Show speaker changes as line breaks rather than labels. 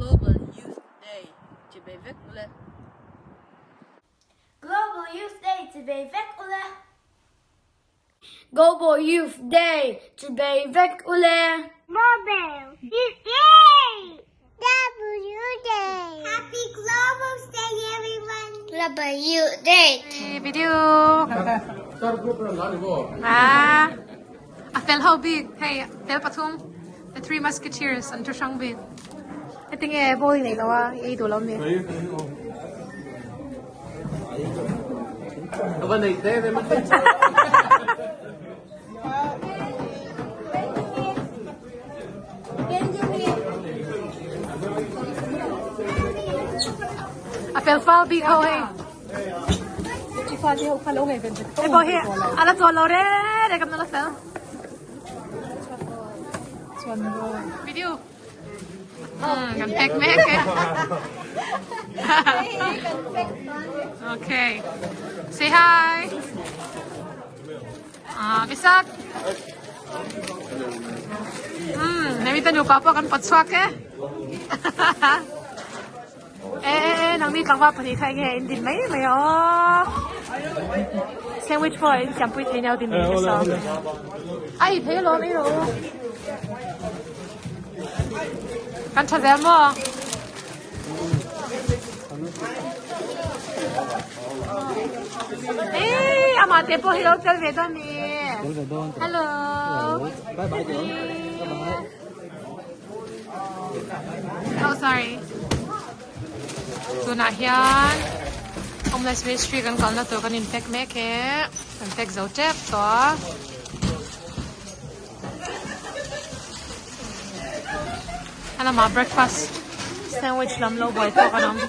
Global Youth Day chibai vek ule.
Global Youth Day chibai vek ule.
Global Youth Day chibai vek ule.
Global Youth Day! W Day! Happy Global Day everyone!
Global Youth Day!
Video. Ah, a fel ho bik hei fel pathum the three musketeers an thu hrang bik. Heti nge bowling nei lo a ei duh lo mi. A fel fal bik ho hei. Hei pawh hi a la chuan lo re re kan la fel. Video. Kan pack mek e. Okay. Say hi. Ah, Visak. Nemi te nupa pawh kan pawt chhuak e. E e e nangni tlangval pahnih kha enge in din mai mai a aw. Sandwich pawh in siampui thei nia din mai nasa. A ei phei alawm ei rawh u. Kan tha zel maw? Ei, amah te pawh hi lo tel ve dawn mi. Hello.
Bye bye. Bye bye.
Oh sorry. Tunah hian Homeless Ministry kan kalna tur kan in pack mek e. Kan pack zo tep tawh a. A lamah breakfast sandwich lam lo buai tawk an awm.